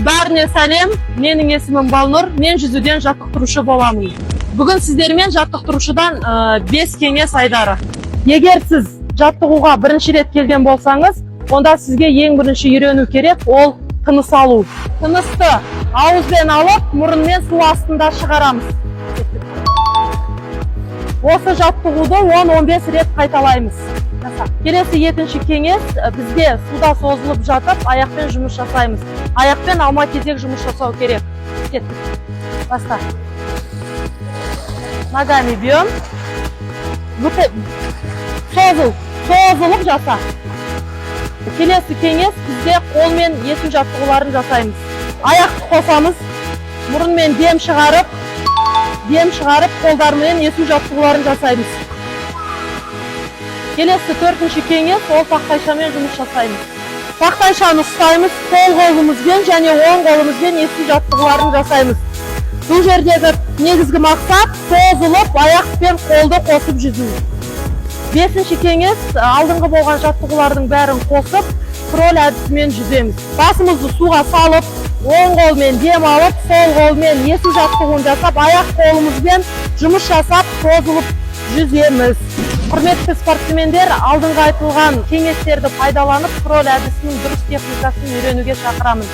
Бәріне сәлем! Менің есімім Балнұр, мен жүзуден жаттықтырушы боламын. Бүгін сіздермен жаттықтырушыдан 5 кеңес айдары. Егер сіз жаттығуға бірінші рет келген болсаңыз, онда сізге ең бірінші үйрену керек ол тыныс алу. Тынысты ауызбен алып, мұрынмен су астында шығарамыз. Осы жаттығуды 10-15 рет қайталаймыз. Келесі екінші кеңес: бізде суда созылып жатып, аяқпен жұмыс жасаймыз. Аяқпен алма кезек жұмыс жасау керек. Кеттік, баста. Ногами бьем. Созыл, созылып жаса. Келесі кеңес: бізде қолмен есу жаттығуларын жасаймыз. Аяқты қосамыз, мұрынмен дем шығарып, дем шығарып, қолдармен есу жаттығуларын жасаймыз. Келесі төртінші кеңес: ол тақтайшамен жұмыс жасаймыз. Тақтайшаны ұстаймыз, сол қолымызбен және оң қолымызбен есу жаттығуларын жасаймыз. Бұл жердегі негізгі мақсат — созылып, аяқ пен қолды қосып жүзу. Бесінші кеңес: алдыңғы болған жаттығулардың бәрін қосып, кроль әдісімен жүземіз. Басымызды суға салып, оң қолмен дем алып, сол қолмен есу жаттығуын жасап, аяқ қолымызбен жұмыс жасап, созылып жүземіз. Құрметті спортсмендер, алдыңғы айтылған кеңестерді пайдаланып, кроль әдісінің дұрыс техникасын үйренуге шақырамын.